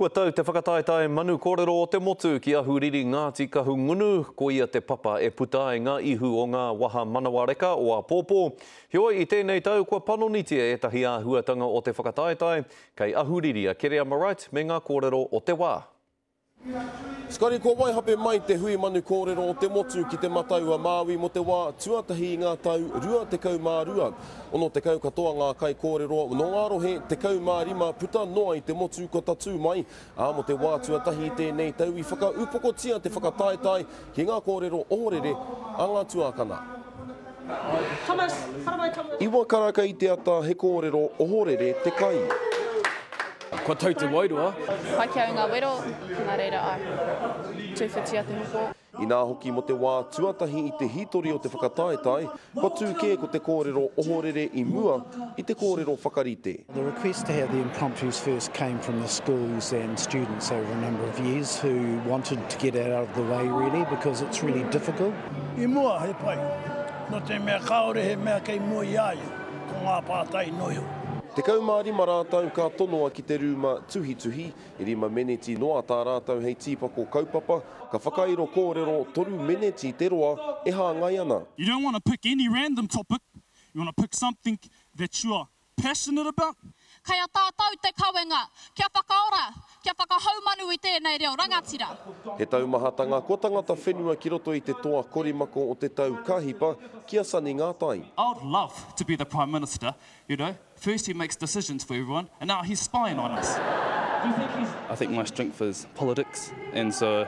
Kua tau te whakataetae manu kōrero o te motu ki Ahuriri Ngāti Kahungunu, koia te papa e puta ai ngā ihu o ngā waha manawa reka o āpōpō. Heoi, i tēnei tau kua panonitia ētahi āhuatanga o te whakataetae, kei Ahuriri a Kereama Wright me ngā kōrero o te wā. Scotty, kua waihape mai te hui manu kōrero o te motu ki Te Matau-a-Māui mō te wā tuatahi i ngā tau 22. 60 katoa ngā kaikōrero nō ngā rohe 15 puta noa i te motu kua tatū mai, ā, mō te wā tuatahi i tēnei tau i whakaupokotia te whakataetae ki ngā kōrero ohorere a ngā tuākana. Iwa karaka i te ata he kōrero ohorere te kai. Kua tau te wairua. Pai ki au ngā wero, nā reira āe, tūwhitia te hoko. Inā hoki mō te wā tuatahi i te hītori o te whakataetae, kua tū kē ko te kōrero ohorere i mua i te kōrero whakarite. The request to have the impromptus first came from the schools and students over a number of years who wanted to get it out of the way really because it's really difficult. I mua he pai, no te mea kaore he mea kei mua i a ia, ko nga pātai noa iho. 15 rātou ka tonoa ki te rūma tuhituhi, E rima meneti noa tā rātou hei tīpako kaupapa, ka whakairo kōrero toru meneti te roa e hāngai ana. You don't want to pick any random topic, you want to pick something that you are passionate about. Kei a tātou te kawenga kia whakaora, kia whakahaumanu i tēnei reo rangatira. He taumahatanga kua tangata whenua ki roto i te toa korimako o te tau ka hipa ki a Sonny Ngātai. I would love to be the Prime Minister, you know, First he makes decisions for everyone and now he's spying on us. Do you think he's. I think my strength is politics and so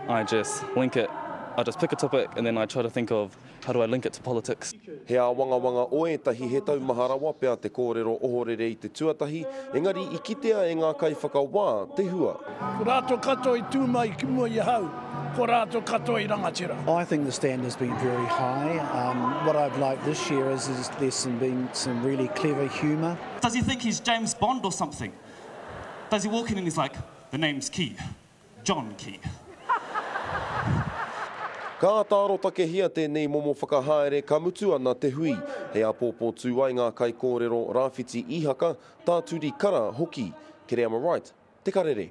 I just link it, I just pick a topic and then I try to think of how do I link it to politics. He āwangawanga o ētahi he taumaha rawa pea te kōrero ohorere i te tuatahi, engari i kitea e ngā kaiwhakawā te hua. Ko rātou katoa i tū mai ki mua i ahau, ko rātou katoa i rangatira. I think the standard's been very high. Um, what I've liked this year is, is there's some, been some really clever humour. Does he think he's James Bond or something? Does he walk in and he's like, the name's Key, John Key. Ka āta arotakehia tēnei momo whakahaere ka mutu ana te hui. Hei āpōpō tū ai ngā kaikōrero Rāwhiti Īhaka, Tā Turi Kara hoki. Kereama Wright, Te Karere.